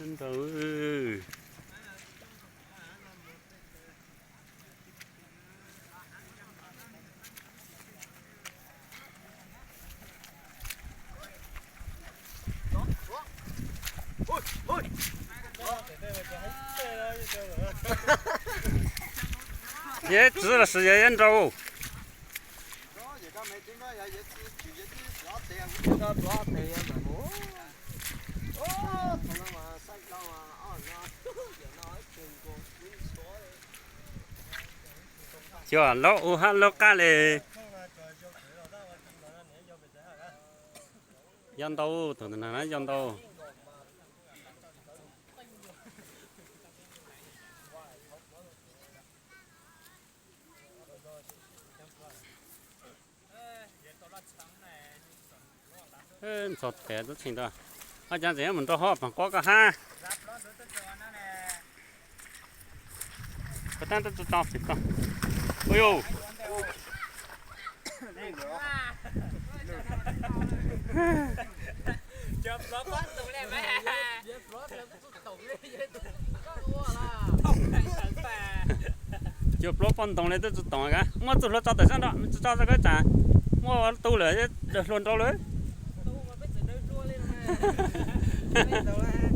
Nrau. Yog txiv los sis yog nrau? Cua laub u hab laub qab li. Yog ntau, tus ntawd na yog ntau. Ntxhov tes tub txheej ntag. Ob cov ntxeev mus nrau hauv pam quab koj hab. Puas tab tub tsis tau pim tau. Ua yus. Cua plaub poj ntoo li twb tsis toom ka, muab txuj hlua tso tawm sab nrho, tsis tso tso koj tsam muaj tu lawm, daws hlua nrau lawm.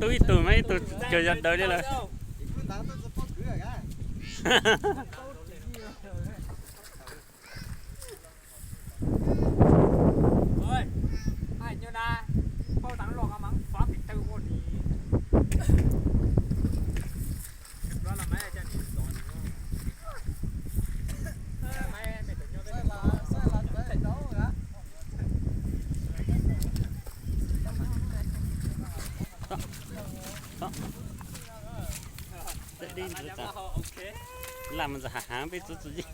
Tu ib tug mas ib tug kawg yog daws li lawm. Lam ntxim hav hav peb txwv txwv yeej.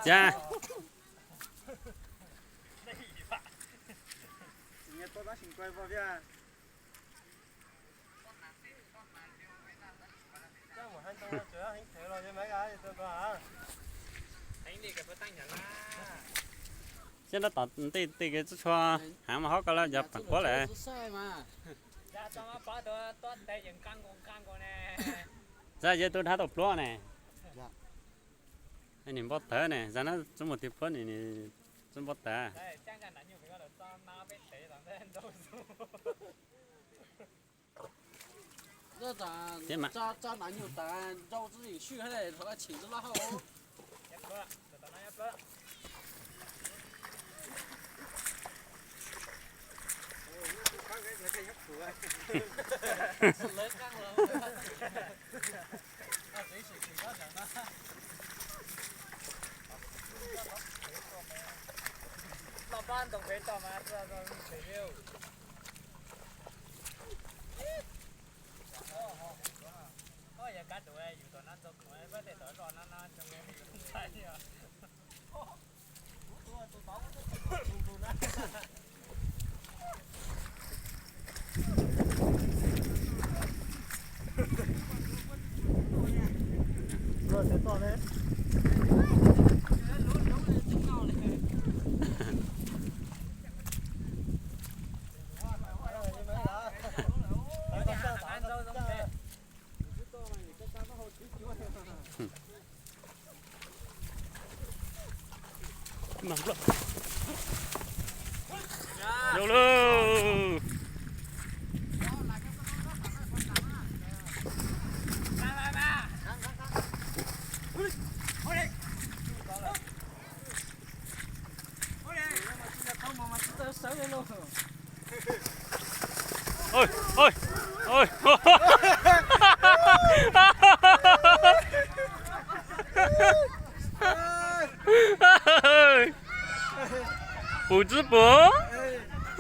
Cas. Sab nraub tom ntej tej kev tsuj tshua, hav mas hov ko lawm yog pam quab lawm. Zaj yog tub dhab tau pluab ne. Nim npau taws ne, zaj na tub mus tiv pluab nim, nim tub npau taws. Zoo lawm. Pum tsi pum?